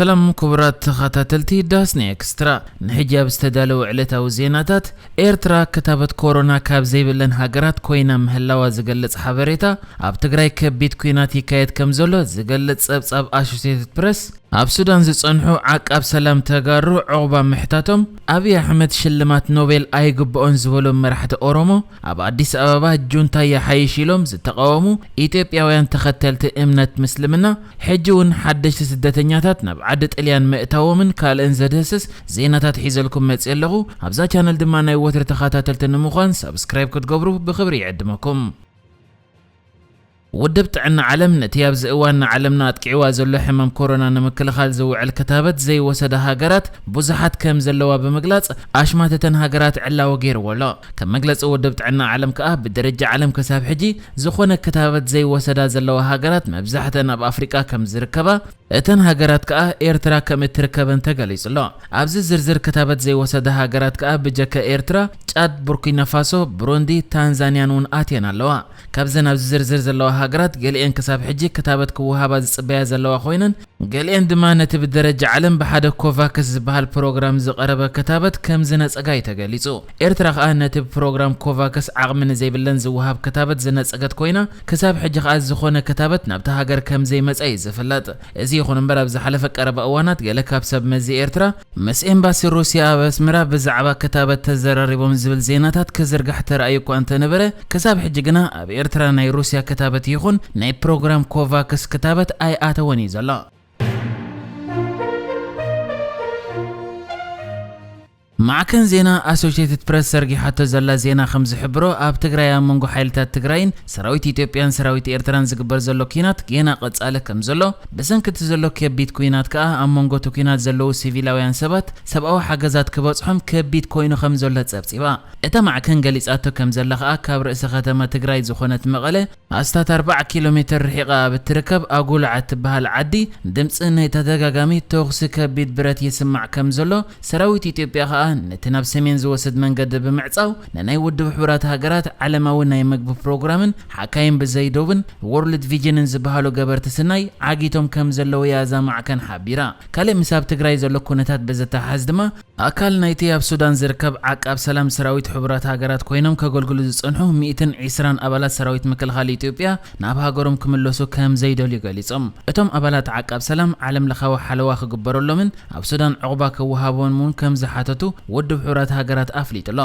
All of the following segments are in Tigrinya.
ሰላም ክቡራት ተኸታተልቲ ዳስኒ ኤክስትራ፣ ንሕጂ ኣብ ዝተዳለወ ዕለታዊ ዜናታት፣ ኤርትራ ክታበት ኮሮና ካብ ዘይብለን ሃገራት ኮይና ምህላዋ ዝገልጽ ሓበሬታ፣ ኣብ ትግራይ ከቢድ ኲናት ይካየድ ከም ዘሎ ዝገልጽ ጸብጻብ ኣሶሴትድ ፕረስ፣ ኣብ ሱዳን ዝጸንሑ ዓቃብ ሰላም ተጋሩ ዑቕባ ምሕታቶም፣ ኣብይ ኣሕመድ ሽልማት ኖቤል ኣይግብኦን ዝበሉ መራሕቲ ኦሮሞ፣ ኣብ ኣዲስ ኣበባ ጁንታ ይሓይሽ ኢሎም ዝተቓወሙ ኢትዮጵያውያን ተኸተልቲ እምነት ምስልምና፣ ሕጂ እውን ሓደሽቲ ስደተኛታት ናብ ዓዲ ጥልያን ምእታዎምን ካልእን ዘድህስስ ዜናታት ሒዘልኩም መጽእ ኣለኹ። ኣብዛ ቻነል ድማ ናይ ወትሪ ተኸታተልቲ ንምዃን ሳብስክራይብ ክትገብሩ ብኽብሪ ይዕድመኩም። ውድብ ጥዕና ዓለም ነቲ ኣብዚ እዋን ንዓለምና ኣጥቂዕዋ ዘሎ ሕማም ኮሮና ንምክልኻል ዝውዕል ክታበት ዘይወሰዳ ሃገራት ብዙሓት ከም ዘለዋ ብምግላጽ፣ ኣሽማት እተን ሃገራት ዕላዊ ገይርዎ ኣሎ። ከም መግለጺ ውድብ ጥዕና ዓለም ከኣ፣ ብደረጃ ዓለም ክሳብ ሕጂ ዝኾነ ክታበት ዘይወሰዳ ዘለዋ ሃገራት መብዛሕተን ኣብ ኣፍሪቃ ከም ዝርከባ፣ እተን ሃገራት ከኣ ኤርትራ ከም እትርከበን ተገሊጹ ኣሎ። ኣብዚ ዝርዝር ክታበት ዘይወሰዳ ሃገራት ከኣ ብጀካ ኤርትራ፣ ጫድ፣ ቡርኪና ፋሶ፣ ብሩንዲ፣ ታንዛንያን እውን ኣትየን ኣለዋ። ካብዘን ኣብዚ ዝርዝር ዘለዋ ሃገራት ገሊኤን ክሳብ ሕጂ ክታበት ክወሃባ ዝጽበያ ዘለዋ ኮይነን፣ ገሊኤን ድማ ነቲ ብደረጃ ዓለም ብሓደ ኮቫክስ ዝበሃል ፕሮግራም ዝቐረበ ክታበት ከም ዝነጸጋ እዩ ተገሊጹ። ኤርትራ ከኣ ነቲ ብፕሮግራም ኮቫክስ ዓቕሚ ንዘይብለን ዝወሃብ ክታበት ዝነጸገት ኮይና፣ ክሳብ ሕጂ ከኣ ዝኾነ ክታበት ናብታ ሃገር ከም ዘይመጸ እዩ ዝፍለጥ። እዚ ይኹን እምበር፣ ኣብ ዝሓለፈ ቀረባ እዋናት ገለ ካብ ሰብ መዚ ኤርትራ ምስ ኤምባሲ ሩስያ ኣብ ኣስመራ ብዛዕባ ክታበት ተዘራሪቦም ዝብል ዜናታት ክዝርጋሕ ተራእዩ እኳ እንተነበረ፣ ክሳብ ሕጂ ግና ኣብ ኤርትራ ናይ ሩስያ ክታበት ይኹን ናይ ፕሮግራም ኮቫክስ ክታበት ኣይኣተወን እዩ ዘሎ። ማዕከን ዜና ኣሶሼትድ ፕረስ ዘርጊሓቶ ዘላ ዜና ከም ዝሕብሮ፣ ኣብ ትግራይ ኣብ መንጎ ሓይልታት ትግራይን ሰራዊት ኢትዮጵያን ሰራዊት ኤርትራን ዝግበር ዘሎ ኲናት ጌና ቀጻሊ ከም ዘሎ፣ ብሰንኪ እቲ ዘሎ ከቢድ ኲናት ከኣ ኣብ መንጎ እቲ ኲናት ዘለዉ ሲቪላውያን ሰባት ሰብኣዊ ሓገዛት ክበጽሖም ከቢድ ኮይኑ ከም ዘሎ ጸብጺባ። እታ ማዕከን ገሊጻቶ ከም ዘላ ከኣ፣ ካብ ርእሲ ከተማ ትግራይ ዝኾነት መቐለ ኣስታት ኣርባዓ ኪሎ ሜትር ርሒቓ ኣብ እትርከብ ኣጉላዕ እትበሃል ዓዲ፣ ድምጺ ናይ ተደጋጋሚ ተኹሲ ከቢድ ብረት ይስማዕ ከም ዘሎ፣ ሰራዊት ኢትዮጵያ ከኣ ነቲ ናብ ሰሜን ዝወስድ መንገዲ ብምዕጻው፣ ንናይ ውድብ ሕቡራት ሃገራት ዓለማዊ ናይ መግቢ ፕሮግራምን ሓካይም ብዘይ ዶብን ወርልድ ቪዥንን ዝበሃሉ ገበርቲ ስናይ ዓጊቶም ከም ዘለዉ እያ እዛ ማዕከን ሓቢራ። ካልእ ምስ ኣብ ትግራይ ዘሎ ኩነታት ብዝተሓዝ ድማ፣ ኣካል ናይቲ ኣብ ሱዳን ዝርከብ ዓቃብ ሰላም ሰራዊት ሕቡራት ሃገራት ኮይኖም ከገልግሉ ዝጸንሑ ሚእትን ዕስራን ኣባላት ሰራዊት ምክልኻል ኢትዮጵያ ናብ ሃገሮም ክምለሱ ከም ዘይደልዩ ገሊጾም። እቶም ኣባላት ዓቃብ ሰላም ዓለም ለኻዊ ሓለዋ ክግበረሎምን ኣብ ሱዳን ዕቑባ ክወሃቦምን እውን ከም ዝሓተቱ ውድብ ሕቡራት ሃገራት ኣፍሊጡ ኣሎ።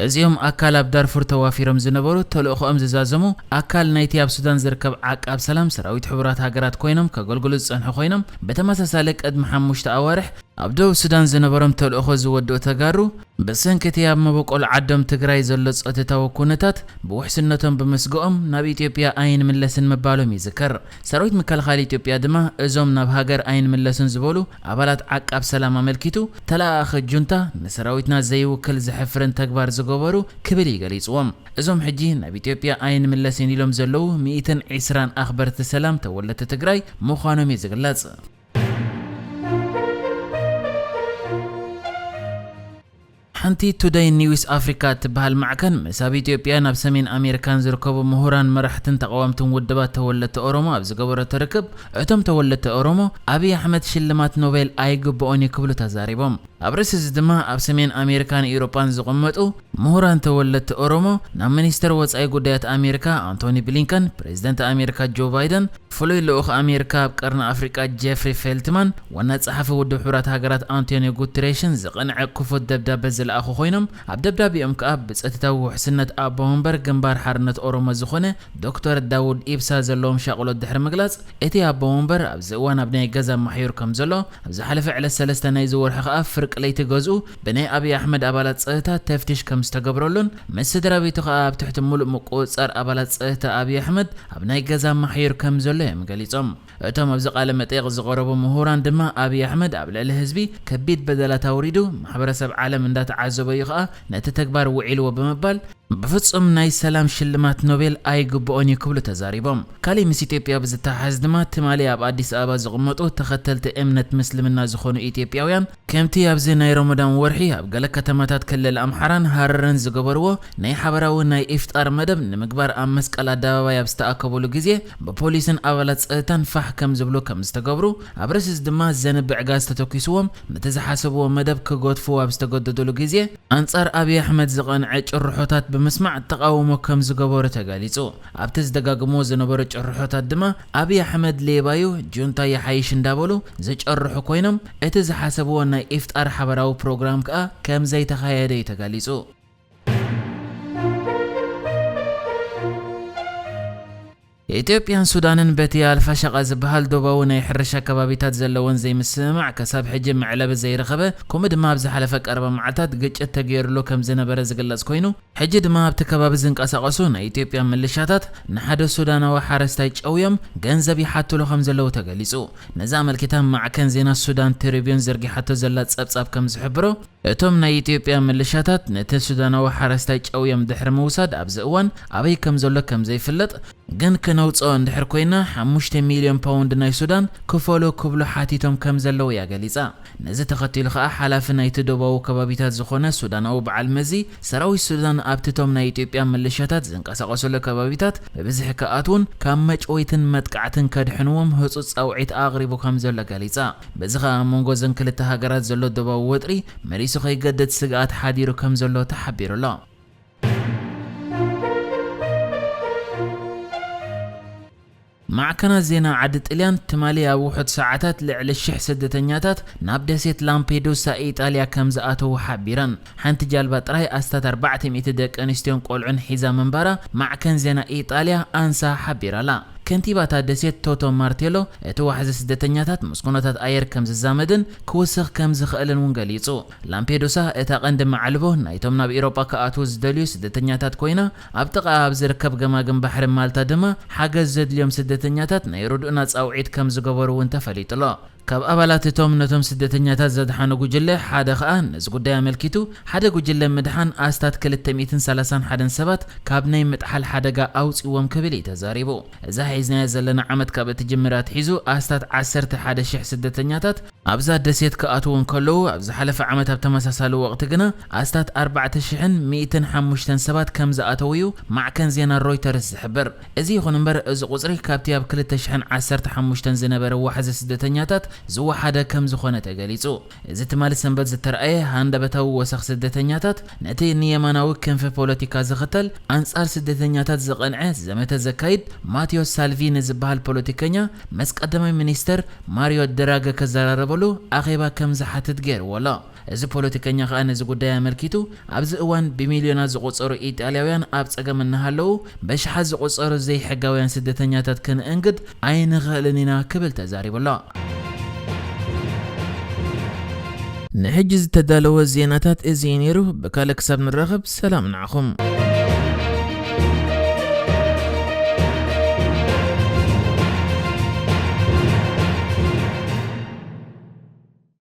እዚኦም ኣካል ኣብ ዳርፉር ተዋፊሮም ዝነበሩ፣ ተልእኾኦም ዝዛዘሙ ኣካል ናይቲ ኣብ ሱዳን ዝርከብ ዓቃብ ሰላም ሰራዊት ሕቡራት ሃገራት ኮይኖም ከገልግሉ ዝጸንሑ ኮይኖም፣ ብተመሳሳሊ ቅድሚ ሓሙሽተ ኣዋርሕ ኣብ ደቡብ ሱዳን ዝነበሮም ተልእኾ ዝወድኡ ተጋሩ፣ ብሰንኪ እቲ ኣብ መበቆል ዓዶም ትግራይ ዘሎ ጸጥታዊ ኩነታት ብውሕስነቶም ብምስግኦም ናብ ኢትዮጵያ ኣይንምለስን ምባሎም ይዝከር። ሰራዊት ምክልኻል ኢትዮጵያ ድማ እዞም ናብ ሃገር ኣይንምለስን ዝበሉ ኣባላት ዓቃብ ሰላም ኣመልኪቱ፣ ተለኣኣኺ ጁንታ ንሰራዊትና ዘይውክል ዘሕፍርን ተግባር ዝገበሩ ክብል እዩ ገሊጽዎም። እዞም ሕጂ ናብ ኢትዮጵያ ኣይንምለስን ኢሎም ዘለዉ ሚእትን ዕስራን ኣኽበርቲ ሰላም ተወለድቲ ትግራይ ምዃኖም እዩ ዝግለጽ። ሓንቲ ቱደይ ኒውስ ኣፍሪካ እትበሃል ማዕከን ምስ ኣብ ኢትዮጵያን ኣብ ሰሜን ኣሜሪካን ዝርከቡ ምሁራን፣ መራሕትን ተቓወምትን ውድባት ተወለድቲ ኦሮሞ ኣብ ዝገበረቶ ርክብ፣ እቶም ተወለድቲ ኦሮሞ ኣብይ ኣሕመድ ሽልማት ኖቤል ኣይግብኦን እዩ ክብሉ ተዛሪቦም። ኣብ ርእሲ እዚ ድማ ኣብ ሰሜን ኣሜሪካን ኤውሮጳን ዝቕመጡ ምሁራን ተወለድቲ ኦሮሞ ናብ ሚኒስተር ወጻኢ ጉዳያት ኣሜሪካ ኣንቶኒ ብሊንከን፣ ፕሬዚደንት ኣሜሪካ ጆ ባይደን፣ ፍሉይ ልኡኽ ኣሜሪካ ኣብ ቀርኒ ኣፍሪቃ ጄፍሪ ፌልትማን፣ ዋና ጸሓፊ ውድብ ሕቡራት ሃገራት ኣንቶኒዮ ጉተሬሽን ዝቐንዐ ክፉት ደብዳበ ዝለኣኹ ኮይኖም፣ ኣብ ደብዳቤኦም ከኣ ብጸጥታዊ ውሕስነት ኣቦ መንበር ግንባር ሓርነት ኦሮሞ ዝኾነ ዶክተር ዳውድ ኢብሳ ዘለዎም ሻቕሎት ድሕሪ ምግላጽ፣ እቲ ኣቦ መንበር ኣብዚ እዋን ኣብ ናይ ገዛ ማሕዩር ከም ዘሎ፣ ኣብ ዝሓለፈ ዕለት ሰለስተ ናይዚ ወርሒ ከኣ ፍርቂ ለይቲ ገዝኡ ብናይ ኣብይ ኣሕመድ ኣባላት ጸጥታ ተፍትሽ ከም ዝተገብረሉን፣ ምስ ስድራ ቤቱ ከኣ ኣብ ትሕቲ ምሉእ ምቁጽጻር ኣባላት ጸጥታ ኣብይ ኣሕመድ ኣብ ናይ ገዛ ማሕዩር ከም ዘሎ እዮም ገሊጾም። እቶም ኣብዚ ቃለ መጠይቕ ዝቐረቡ ምሁራን ድማ፣ ኣብይ ኣሕመድ ኣብ ልዕሊ ህዝቢ ከቢድ በደላት ኣውሪዱ፣ ማሕበረሰብ ዓለም እንዳተዓዘቦ እዩ ከኣ ነቲ ተግባር ውዒልዎ ብምባል፣ ብፍጹም ናይ ሰላም ሽልማት ኖቤል ኣይግብኦን እዩ ክብሉ ተዛሪቦም። ካሊእ ምስ ኢትዮጵያ ብዝተሓሓዝ ድማ ትማሊ ኣብ ኣዲስ ኣበባ ዝቕመጡ ተኸተልቲ እምነት ምስልምና ዝኾኑ ኢትዮጵያውያን ከምቲ ኣብዚ ናይ ረመዳን ወርሒ ኣብ ገለ ከተማታት ክልል ኣምሓራን ሃረርን ዝገበርዎ ናይ ሓበራዊ ናይ ኢፍጣር መደብ ንምግባር ኣብ መስቀል ኣደባባይ ኣብ ዝተኣከቡሉ ግዜ ብፖሊስን ኣባላት ጸጥታን ፋሕ ከም ዝብሉ ከም ዝተገብሩ ኣብ ርእሲስ ድማ ዘንብዕ ጋዝ ተተኪስዎም ነቲ ዝሓሰብዎ መደብ ክገድፍዎ ኣብ ዝተገደዱሉ ግዜ ኣንጻር ኣብይ ኣሕመድ ዝቐንዐ ጭርሖታት ብምስማዕ ተቓውሞ ከም ዝገበሩ ተገሊጹ። ኣብቲ ዝደጋግምዎ ዝነበሩ ጭርሖታት ድማ ኣብይ ኣሕመድ ሌባዩ፣ ጁንታ ይሓይሽ እንዳበሉ ዝጨርሑ ኮይኖም እቲ ዝሓሰብዎ ናይ ኢፍጣር ሓበራዊ ፕሮግራም ከኣ ከም ዘይተኻየደ እዩ ተገሊጹ። ኢትዮጵያን ሱዳንን በቲ ኣልፋሸቃ ዝበሃል ዶባዊ ናይ ሕርሻ ከባቢታት ዘለወን ዘይምስምማዕ ከሳብ ሕጂ መዕለቢ ዘይረኸበ፣ ከምኡ ድማ ኣብ ዝሓለፈ ቀረባ መዓልታት ግጭት ተገይሩሉ ከም ዝነበረ ዝግለጽ ኮይኑ፣ ሕጂ ድማ ኣብቲ ከባቢ ዝንቀሳቐሱ ናይ ኢትዮጵያ ምልሻታት ንሓደ ሱዳናዊ ሓረስታይ ጨውዮም ገንዘብ ይሓትሉ ከም ዘለዉ ተገሊጹ። ነዚ ኣመልኪታ ማዕከን ዜና ሱዳን ትሪቢዩን ዘርጊሓቶ ዘላ ጸብጻብ ከም ዝሕብሮ፣ እቶም ናይ ኢትዮጵያ ምልሻታት ነቲ ሱዳናዊ ሓረስታይ ጨውዮም ድሕሪ ምውሳድ ኣብዚ እዋን ኣበይ ከም ዘሎ ከም ዘይፍለጥ፣ ግን ክነውጽኦ እንድሕር ኮይና ሓሙሽተ ሚልዮን ፓውንድ ናይ ሱዳን ክፈሉ ክብሉ ሓቲቶም ከም ዘለዉ እያ ገሊጻ። ነዚ ተኸቲሉ ከኣ ሓላፊ ናይቲ ዶባዊ ከባቢታት ዝኾነ ሱዳናዊ በዓል መዚ ሰራዊት ሱዳን ኣብቲ እቶም ናይ ኢትዮጵያ ምልሻታት ዝንቀሳቐሱሉ ከባቢታት ብብዝሒ ክኣትዉን ካብ መጭወይትን መጥቃዕትን ከድሕንዎም ህጹጽ ጻውዒት ኣቕሪቡ ከም ዘሎ ገሊጻ። በዚ ከኣ ኣብ መንጎ እዘን ክልተ ሃገራት ዘሎ ዶባዊ ወጥሪ መሊሱ ከይገድድ ስግኣት ሓዲሩ ከም ዘሎ ተሓቢሩ ኣሎ። ማዕከናት ዜና ዓዲ ጥልያን ትማሊ ኣብ ውሑድ ሰዓታት ልዕሊ ሽሕ ስደተኛታት ናብ ደሴት ላምፔዱሳ ኢጣልያ ከም ዝኣተዉ ሓቢረን። ሓንቲ ጃልባ ጥራይ ኣስታት ኣርባዕተ ሚእቲ ደቂ ኣንስትዮን ቆልዑን ሒዛ ምንባራ ማዕከን ዜና ኢጣልያ ኣንሳ ሓቢራላ። ከንቲባ እታ ደሴት ቶቶ ማርቴሎ እቲ ዋሕዚ ስደተኛታት ምስ ኩነታት ኣየር ከም ዝዛመድን ክውስኽ ከም ዝኽእልን እውን ገሊጹ። ላምፔዱሳ እታ ቀንዲ መዓልቦ ናይቶም ናብ ኤውሮጳ ክኣትዉ ዝደልዩ ስደተኛታት ኮይና፣ ኣብ ጥቓኣ ኣብ ዝርከብ ገማግም ባሕሪ ማልታ ድማ ሓገዝ ዘድልዮም ስደተኛታት ናይ ርድኡና ጻውዒት ከም ዝገበሩ እውን ተፈሊጡ ኣሎ። ካብ ኣባላት እቶም ነቶም ስደተኛታት ዘድሓኑ ጉጅለ ሓደ ኸኣ ነዚ ጉዳይ ኣመልኪቱ ሓደ ጉጅለ ምድሓን ኣስታት ክልተ ሚእትን ሰላሳን ሓደን ሰባት ካብ ናይ ምጥሓል ሓደጋ ኣውጺዎም ክብል እዩ ተዛሪቡ። እዛ ሒዝናያ ዘለና ዓመት ካብ እትጅምር ኣትሒዙ ኣስታት ዓሰርተ ሓደ ሽሕ ስደተኛታት ኣብዛ ደሴት ክኣትዉ እንከለዉ፣ ኣብ ዝሓለፈ ዓመት ኣብ ተመሳሳሊ ወቕቲ ግና ኣስታት ኣርባዕተ ሽሕን ሚእትን ሓሙሽተን ሰባት ከም ዝኣተዉ እዩ ማዕከን ዜና ሮይተርስ ዝሕብር። እዚ ይኹን እምበር፣ እዚ ቁጽሪ ካብቲ ኣብ ክልተ ሽሕን ዓሰርተ ሓሙሽተን ዝነበረ ዋሕዚ ስደተኛታት ዝወሓደ ከም ዝኾነ ተገሊጹ። እዚ ትማሊ ሰንበት ዝተረኣየ ሃንደበታዊ ወሰኽ ስደተኛታት፣ ነቲ ንየማናዊ ክንፊ ፖለቲካ ዝኽተል፣ ኣንጻር ስደተኛታት ዝቐንዐ ዘመተ ዘካይድ ማቴዎስ ሳልቪኒ ዝበሃል ፖለቲከኛ፣ ምስ ቀዳማይ ሚኒስተር ማሪዮ ድራገ ክዘራረበሉ ኣኼባ ከም ዝሓትት ገይርዎ ኣሎ። እዚ ፖለቲከኛ ከኣ ነዚ ጉዳይ ኣመልኪቱ፣ ኣብዚ እዋን ብሚልዮናት ዝቑጸሩ ኢጣልያውያን ኣብ ጸገም እናሃለዉ፣ በሽሓት ዝቑጸሩ ዘይሕጋውያን ስደተኛታት ክንእንግድ ኣይንኽእልን ኢና ክብል ተዛሪቡ ኣሎ። ንሕጂ ዝተዳለወ ዜናታት እዚ እዩ ነይሩ። ብካልእ ክሳብ ንራኸብ ሰላም ንዓኹም።